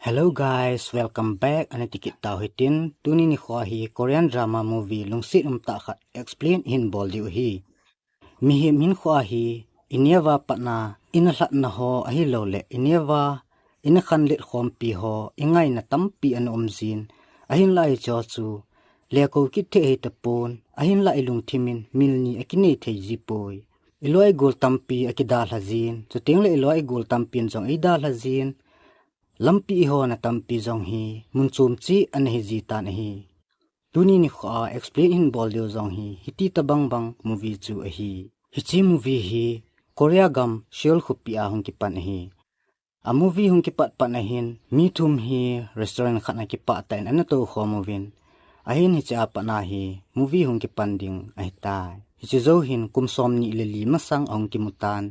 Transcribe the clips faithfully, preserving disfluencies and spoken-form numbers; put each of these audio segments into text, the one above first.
Hello guys, welcome back. Ana tikit tau hitin, tuni nikho hi Korean drama movie lungset umtah khat explain hin bol diu hi. Mihem hinkho hi ineva patna, ina lhatna ho ahilou le ineva ina khanlet khompi ho, ingaina tampi ana umjin. Ahinlah hicho chu leko kit thei ahi tapon, ahinlah ilungthim in mil ni akinei thei ji poi. Iloi igol tampi akidalha jin, chuteng le iloi igol tampin jong eidalha jin. Lampi ihona tampi jong hi mun chom cheh ana hi ji tan ahi. Tuni nikho a explain hin bol diu jong hi hiti tabang bang movie chu ahi. Hiche movie hi Korea gam Seoul khopi a hung kipan ahi. A movie hung kipat pat ahin mi thum hi restaurant khat a kipah tah in ana tou khom uvin. Ahin hiche a patna hi movie hung kipan ding ahitai. Hiche jou hin kum som ni le li masang ahung kimu tan.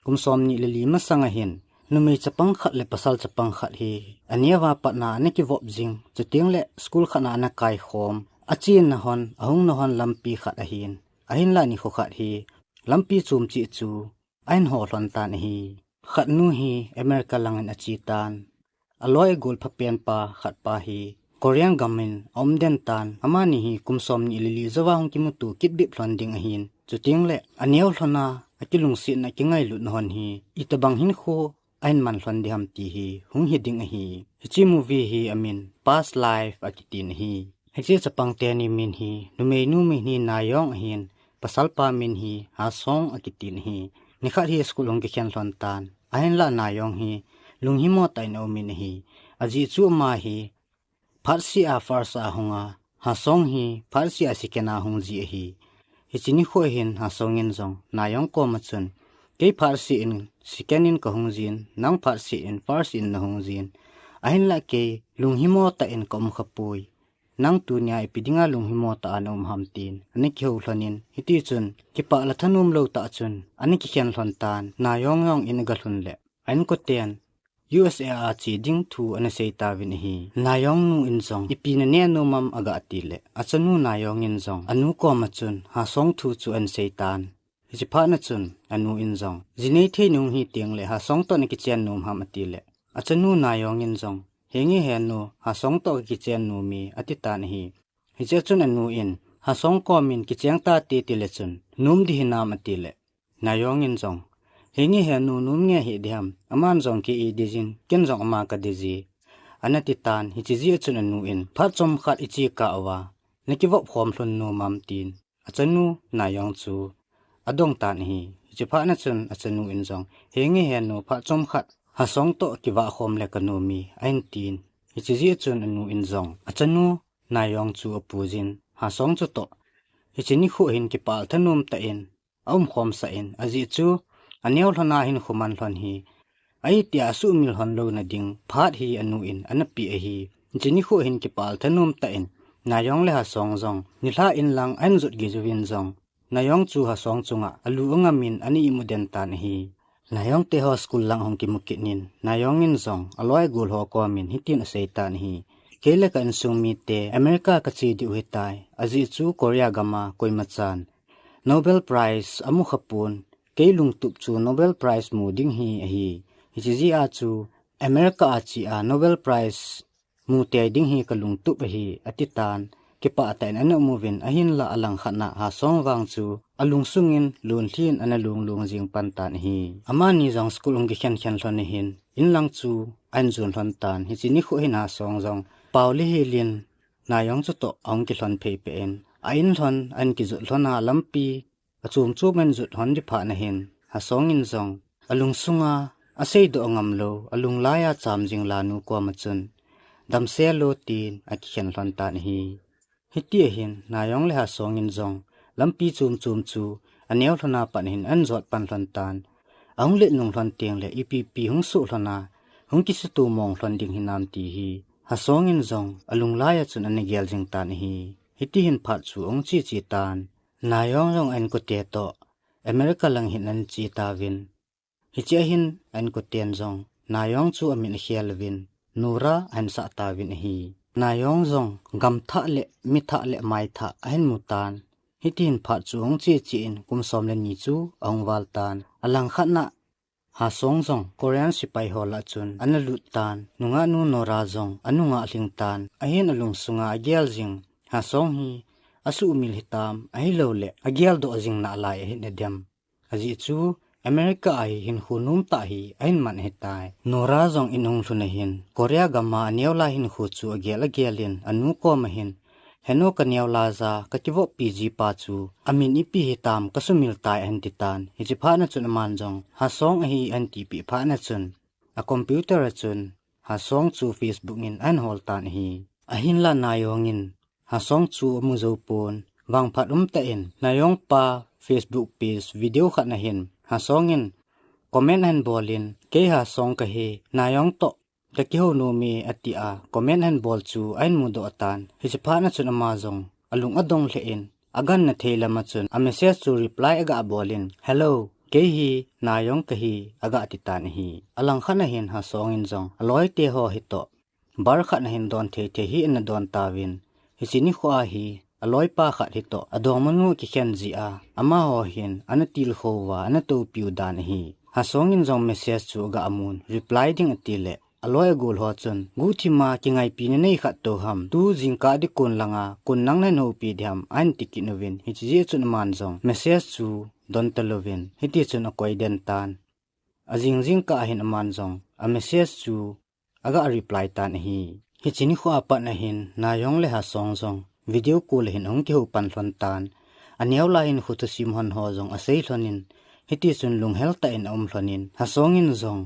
Kum som ni le li masang ahin numei chapang khat le pasal chapang khat hi aneva patna ana kivop jing, chuteng le school khat a ana kai khom. Achenna hon, ahungna hon lampi khat ahin. Ahinlah nikho khat hi lampi chom cheh chu ahin ho lhon tan ahi. Khatnu hi America lang in ache tan. Aloi agol phapen pa khat pa hi Korean gam in aum den tan. Amani hi kum som ni le li jouva hung kimuto kit bep lhon ding ahin. Chuteng le aneo lhon a akilungsetna, akingailutna hon hi itabang hinkho ahin man lhon ding ham ti hi hung he ding ahi. Hiche movie hi amin Past Life akitin ahi. Hiche chapang teni min hi, numeinu min hi Nayong ahin, pasalpa min hi Hasong akitin ahi. Nikhat hi school hung kikhen lhon tan. Ahinlah Nayong hi lunghimo tah in aumin ahi. Ajeh chu ama hi phatseh a first a hunga, Hasong hi phatseh a second a hung ji ahi. Hiche nikho hin Hasong in jong Nayong koma chun, kei phatseh in second in kahung jin, nang phatseh in first in nahung jin. Ahinlah kei lunghimo tah in kaum khapoi. Nang tunia ipi dinga lunghimo tah a naum ham tin ana kihou lhon in, hiti chun kipah le thanom lou tah chun ana kikhen lhon tan. Nayong jong in aga lhun le a inkoten U S A a che ding thu ana sei tauvin ahi. Nayong nu in jong ipi naneh nom am aga ti le, achanu Nayong in jong anu koma chun Hasong thu chu ana sei tan. Hiche phat na chun anu in jong, ji nei thei nung hi teng le Hasong toh nakichen nom ham ati le, achanu Nayong in jong, henge he nu, Hasong toh kakichen nom e ati tan ahi. Hiche a chun anu in, Hasong komin kicheng tate ti le chun nom ding hinam ati le, Nayong in jong, henge he nu, nom nge hiding ham, aman jong kei eidei jin, ken jong ama kadei ji, ana ti tan. Hiche jeh a chun anu in, phat chomkhat iche kah uva nakivop khom lhon nom am tin achanu Nayong chu adong tan ahi. Hiche phat na chun achanu in jong, henge he nu, phat chomkhat Hasong toh kivah khom le kanom e ahin tin. Hiche jeh a chun anu in jong achanu Nayong chu apui jin, Hasong chu toh hiche nikho hin kipah le thanom tah in aum khom sah in, ajeh chu aneo lhon a hinkho man lhon hi ahi tia asuhmil lhon louna ding phat hi anu in ana pe ahi. Hiche nikho hin kipah le thanom tah in Nayong le Hasong jong nilhah in lang ahin jot gei jouvin jong, Nayong chu Hasong chunga alu angam in ana imu den tan ahi. Nayong te ho school lang hung kimu kit in, Nayong in jong aloi agol ho komin hitin asei tan ahi. Kei le ka insung mite America kache diu ahitai. Ajeh chu Korea gam a koima chan Nobel Prize amu khapon. Kei lungtup chu Nobel Prize mu ding hi ahi. Hiche jeh a chu America a che a Nobel Prize mu tei ding hi kalungtup ahi, ati tan. Kipah tah in ana um uvin, ahinlah alangkhat na Hasong vang chu alungsung in lunglhin ana lunglung jing pan tan ahi. Amani jong school hung kikhen khen lhon ahin, in lang chu ahin jon lhon tan. Hiche nikho hin Hasong jong pao le hel in Nayong chu toh ahung kilhon phei peh in, a in lhon ahin kijot lhon a, lampi achom chom ahin jot lhon ding phat na hin, Hasong in jong alungsunga aseidoh ngam lou, alunglai a cham jing lanu koma chun, damsel o tin akikhen lhon tan ahi. Hiti ahin, Nayong le Hasong in jong lampi chom chom chu aneo lhon a pat hin ahin jot pan lhon tan. Ahung let nung lhon teng le ipi pi hung soh lhon a, hung kisuto mong lhon ding hinam ti hi Hasong in jong alunglai a chun ana gel jing tan ahi. Hiti hin phat chu ahung che che tan. Nayong jong a inkote toh America lang hin ana che tauvin. Hiche a hin a inkoten jong Nayong chu amin akhel uvin, Nora ahin sah tauvin ahi. Nayong jong gam thah le mi thah le mai thah ahin mu tan. Hiti hin phat chu ahung che che in kum som le ni chu ahung val tan. Alangkhat na Hasong jong Korean sepai ho lah chun ana lut tan, nungah nu Nora jong anungah lhing tan, ahin alungsunga agel jing, Hasong hi asuhmil hitam, ahilouleh ageldoh jing nalai ahi nadem. Ajeh chu America a hi hinkho nomtah hi ahin man ahitai. Nora jong in ahung lhun ahin, Korea gam'a aneo lai hinkho chu agel agel in, anu koma hin, Henu kaneo laija kakivoppi jipa chu amin ipi hitam kasumil tai ahin titan. Hiche phatna chun aman jong Hasong ahi ahin tipeh phatna chun a computer a chun Hasong chu Facebook in ahin hol tan ahi. Ahinla Nayong in Hasong chu amu jou pon, vangphat umtah in Nayong pa Facebook page video khat na hin Hasong in comment ahin bol in, Kei Hasong kahi, Nayong toh kakihou nom e, atia comment ahin bol chu ahin mudoh tan. Hiche phatna chun ama jong alung adong lheh in, aganna thei lama chun a message chu reply aga bol in, Hello, kei hi Nayong kahi, aga titan ahi. Alangkhat na hin Hasong in jong aloite ho hitoh bar khat na hin don thei thei hi ana don tauvin, hiche nikho a hi aloipa khat hitoh adongmanu akikhen jeh a, amaho hin ana tilkhou uva ana toupiu dan ahi. Hasong in jong message chu aga mun, reply ding ati leh, aloi agol ho chun, Guhthima kingaipina nei khat tou ham, tu jingkah ding kon langa kon nang nahin houpi ding ham, ahin tikit uvin, hiche jeh chun aman jong message chu don talouvin, hiti chun akoi den tan. Ajing jingkah a hin aman jong a message chu aga reply tan ahi. Hiche nikho a pat na hin Nayong le Hasong jong video call a hin ahung kihou pan lhon tan. Aneo lai hinkho thusim hon ho jong asei lhon in, hiti chun lunghel tah in aum lhon in, Hasong in jong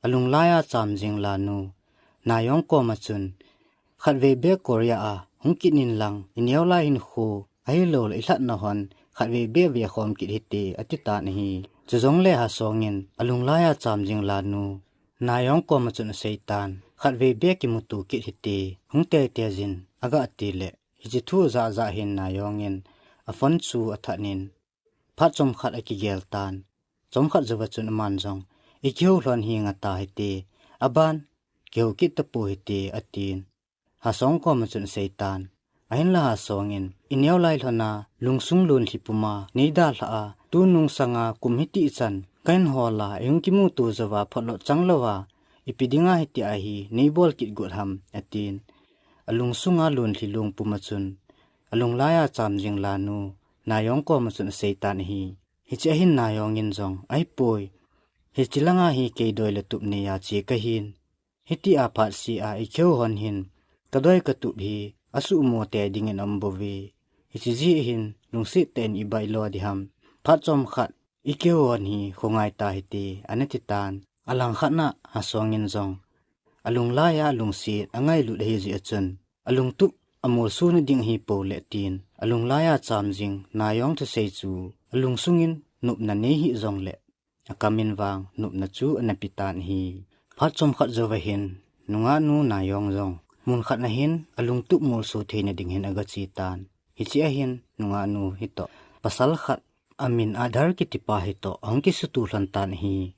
alung laiya cham jing lanu Nayong koma chun, Khatvei beh Korea a hung kit in lang, ineo lai hinkho ahilouleh ilhatna hon khatvei beh vekhom kit hite, ati tan ahi. Chujongle Hasong in alung laiya cham jing lanu Nayong koma chun asei tan, Khatvei beh kimuto kit hite, hung teitei jin, aga ti leh, hiche thu ajah jah hin Nayong in a phone chu athat in, phat chomkhat akigel tan. Chomkhat jouva chun aman jong, Ikihou lhon hi ngah tahite, aban kihou kit tapou hite, atin Hasong koma chun asei tan. Ahinla Hasong in, Ineo lai lhona lungsung lonlhi puma neidalhah a, tunung sanga kum hitichan kahin hol a, ihung kimuto jouva photlo chang louva ipi dinga hitia hi neibol kit got ham, atin. Alungsunga lonlhi long puma chun alung laiya cham jing lanu Nayong koma chun asei tan ahi. Hiche a hin Nayong in jong, Ahipoi, hiche langa hi kei doi le tup neiya che kahin, hitia phatseh a ikihou hon hin kadoi katup hi asuhmo tei dingin aum bouve. Hiche jeh hin lungset tah in ibailo ding ham, phat chomkhat ikihou hon hi khongai tahite, ana ti tan. Alangkhat na Hasong in jong alung laiya lungset angailut ahijeh a chun, alungtup amolso na ding ahipou le tin, alung laiya cham jing Nayong thusei chu alungsung in nopna nei hih jongleh, akam in vang nopna chu ana pe tan ahi. Phat chomkhat jouva hin nungah nu Nayong jong mun khat na hin alungtup molso theina ding hin aga che tan. Hiche a hin nungah nu hitoh pasal khat amin Adhar kitipa hitoh ahung kisuto lhon tan ahi.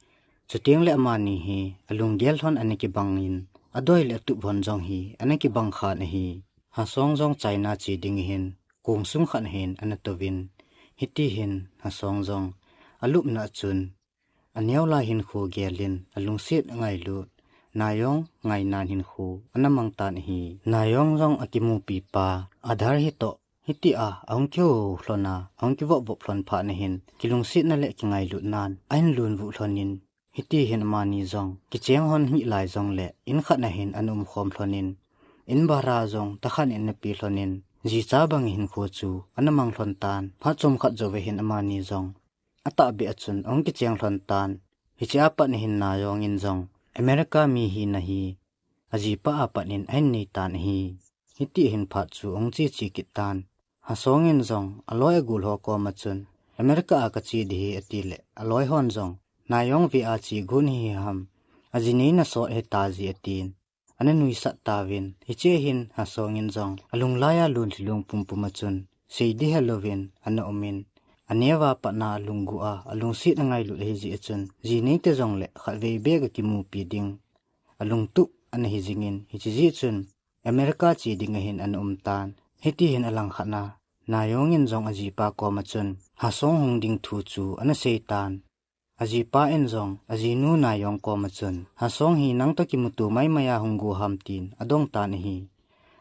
Chuteng le amani hi alunggel lhon ana kibang in, adoi le atup lhon jong hi ana kibang khan ahi. Hasong jong China che ding ahin, kong sung khat na hin ana touvin, hiti hin Hasong jong alupna a chun aneo lai hinkho gel in alungset angailut, Nayong ngainan hinkho ana mang tan ahi. Nayong jong akimupi pa Adhar hitoh hitia ahung kihou lhon a, ahung kivop vop lhon phat na hin, kilungsetna le kingailutnan ahin lunvuh lhon in, hiti hin amani jong kicheng hon hih lai jongle in khat na hin ana umkhom lhon in, in bhara jong takhat in ana pe lhon in, jicha bang hinkho chu ana mang lhon tan. Phat chomkhat jouva hin amani jong atahbeh a chun ahung kicheng lhon tan. Hiche a pat na hin Nayong in jong America mi hina hi ajipa a pat in ahin nei tan ahi. Hiti hin phat chu ahung che che kit tan. Hasong in jong aloi agol ho koma chun, America a kache ding ahi, ati le aloi hon jong, Nayong ve a che got nahi ham, aji neina sot hita ji, atin ana nuisat tauvin. Hiche hin Hasong in jong alung laiya lonlhi long pumpum a chun sei ding helouvin ana um in, aneo a pat na alunggu a alungset angailut ahijeh a chun, ji nei ta jongle khatvei beh ga kimupi ding alungtup ana hi jing in, hiche jeh chun America che ding ahin ana um tan. Hiti hin alangkhat na Nayong in jong ajipa koma chun Hasong hung ding thu chu ana sei tan. Ajipa in jong ajinu Nayong koma chun, Hasong hi nang toh kimuto maimai a hung go ham tin adong tan ahi.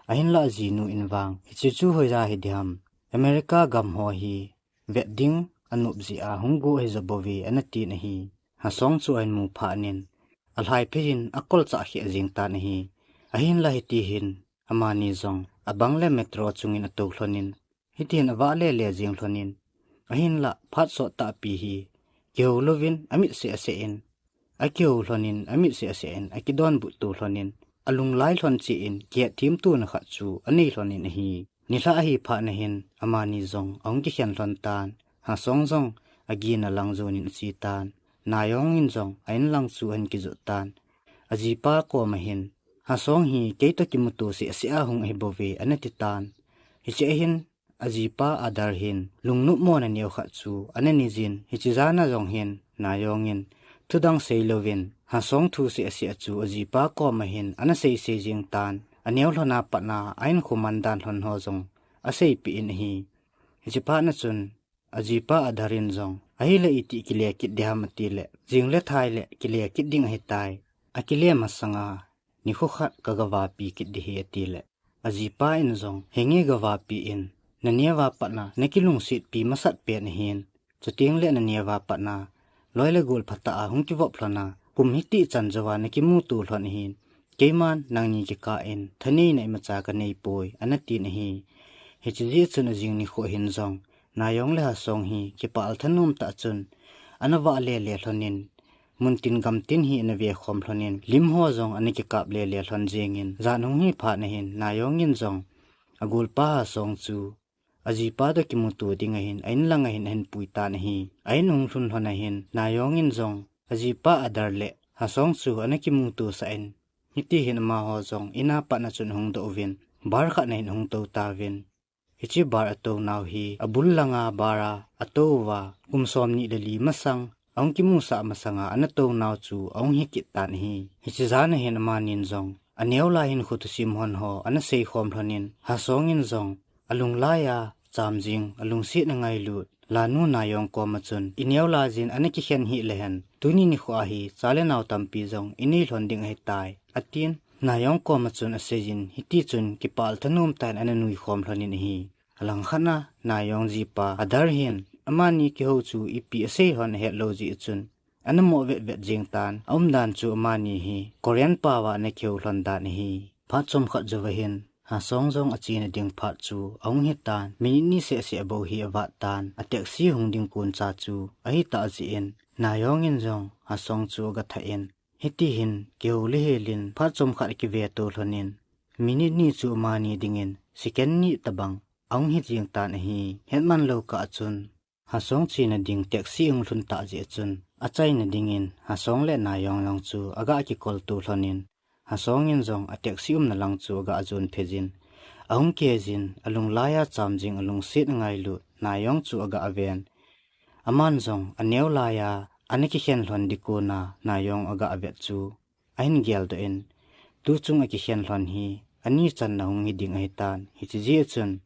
Ahinlah ajinu in vang, hiche chu hoiya hi diham, America gam ho hi vet ding anop jeh a hung go ahi jo bouve ana tin ahi. Hasong chu ahin mu phat in, alhai phei in akolchah kheh jeng tan ahi. Ahinlah hiti hin, amani jong abang le metro chungin atou lhonin, hiti hin avah lele jeng lhonin, ahinlah phat sot tahpi hi kihou louvin amit seh seh in, akihou lhonin amit seh seh in, akidonbut to lhonin, alunglai lhon cheh in kihetthem tona khat chu anei lhonin ahi. Nilhah ahi phat in hin, amani jong ahung kikhen lhon tan, Hasong jong agin a lang jonin ache tan, Nayong in jong a-in lang chu ahin kijot tan. Ajipa koma hin, Hasong hi kei toh kimuto seh seh a hung ahi bouve ana ti tan. Hiche a hin, ajipa Adar hin lungnop mona neo khat chu ana nei jin, hiche jan a jong hin Nayong in thudang sei louvin, Hasong thu seh seh chu ajipa koma hin ana sei sei jeng tan, aneo lhon a pat a a-in kho man dan lhon ho jong aseipeh in ahi. Hiche phat na chun, ajipa Adar in jong, ahile itih kile kit diham ati le, jing le thai le kile kit ding ahitai. Akile masanga nikho khat kaga vapi kit ding ahi ati le, ajipa in jong, henge gavapi in, naneo a pat a nakilungsetpi masat pen ahin, chuteng le naneo a pat a loi le gol phatah a hung kivop lhon a, kum hitih chan jou a nakimuto lhon ahin, keiman nangni kikah in thaneina imacha kanei poi, ana tin ahi. Hiche jeh chun ajing nikho hin jong, Nayong le Hasong hi kipah thanom tah chun ana vah lele lhonin, muntin gamtin hi ana ve khom lhonin, lim ho jong ana kikap lele lhon jengin, jan hung hi phat na hin, Nayong in jong agolpa Hasong chu ajipa toh kimuto ding a hin, a-in lang a hin ahin pui tan ahi. A-in hung lhun lhon a hin, Nayong in jong ajipa Adar le Hasong chu ana kimuto sah in, hiti hin amaho jong in a pat a chun ahung doh uvin, bar khat na hin ahung tou tauvin. Hiche bar atou nau hi abul langa bar a atou uva, kum somni le li masang ahung kimusah masanga ana tou nau chu ahung hi kit tan ahi. Hiche jan a hin amanin jong aneo lai hinkho thusim hon ho ana sei khom lhonin, Hasong in jong alunglai a cham jing, alungset angailut lanu Nayong koma chun, ineo lai jin ana kikhen hih le hen, tuni nikho a hi cha le nao tampi jong inei lhon ding ahitai, atin, Nayong koma chun asei jin, hiti chun kipah thanom tah in ana nui khom lhonin ahi. Alang khat a, Nayong jipa Adar hin amani kihou chu ipi asei lhon ahet lou jeh chun, ana mo vet vet jeng tan, aumdan chu amani hi Korean pao a ana kihou lhon dan ahi. Phat chomkhat jou a hin, Hasong jong achena ding phat chu ahung hi tan, minute ni seh seh bou hi avat tan, a taxi hung ding kon cha chu ahi tah jeh in, Nayong in jong Hasong chu aga thah in, hiti hin kihou le hel in phat chomkhat akive to lhonin, minute ni chu amani dingin second ni tabang ahung hi jeng tan ahi. Hetman lou kah chun, Hasong chena ding taxi ahung lhun tah jeh chun, achaina dingin Hasong le Nayong lang chu aga kikol to lhonin, Hasong in jong a taxi umna lang chu aga jon phe jin, ahung kihei jin, alunglai a cham jing, alungset angailut Nayong chu aga ven. Aman jong aneo lai a ana kikhen lhon ding kon a Nayong aga vet chu ahin geldoh in, tuchung akikhen lhon hi ani channa hung hi ding ahitan, hiche jeh chun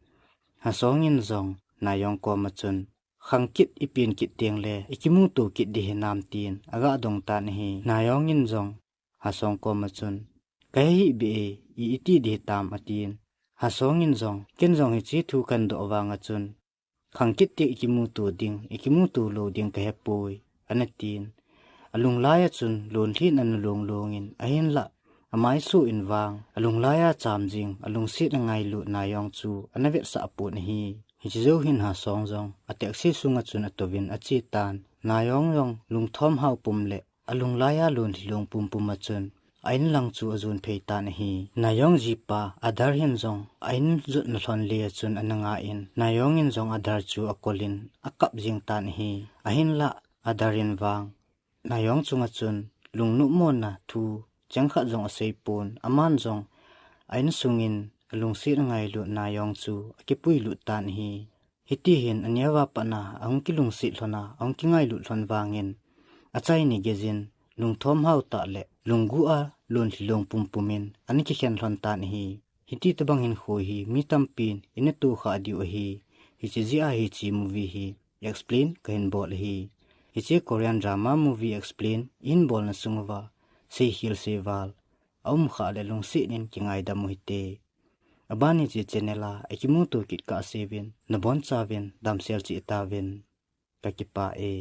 Hasong in jong Nayong koma chun, khang kit, ipen kit teng le ikimuto kit ding hinam tin aga dong tan ahi. Nayong in jong Hasong koma chun, kahe hih beh e, i iti ding hitam, atin. Hasong in jong, ken jong hiche thu kahin doh vang a chun, khang kit teng ikimuto ding, ikimuto lou ding kahe poi, ana tin. Alunglai a chun lonlhin ana long long in, ahinlah amaisoh in vang, alunglai a cham jing, alungset angailut Nayong chu ana vetsah pon ahi. Hiche jou hin Hasong jong a taxi sunga chun atouvin ache tan. Nayong jong lungthom hao pum le alunglai a lonlhi long pum pum a chun a-in lang chu ajon phei tan ahi. Nayong jipa Adar hin jong a-in jotna lhon le a chun ana nga in, Nayong in jong Adar chu akol in akap jeng tan ahi. Ahinlah Adar in vang, Nayong chunga chun lungnop mona thu cheng khat jong asei pon, aman jong a-in sungin alungset angailut Nayong chu akipui lut tan ahi. Hiti hin aneo a pat a ahung kilungset lhon a, ahung kingailut lhon vangin, achaina gei jin, lungthom hao tah le lunggu a lonlhi long pum pum in ana kikhen lhon tan ahi. Hiti tabang hinkho hi mi tampin ina tohkhah diu ahi. Hiche jeh a hiche movie hi explain kahin bol ahi. Hiche Korean drama movie explain in bolna sung uva seikhel seival aum khah le lungset in kingaidam u hite. Aban hiche channel a ikimuto kit kahseuvin nabonchauvin damsel cheh tauvin. Kakipah e.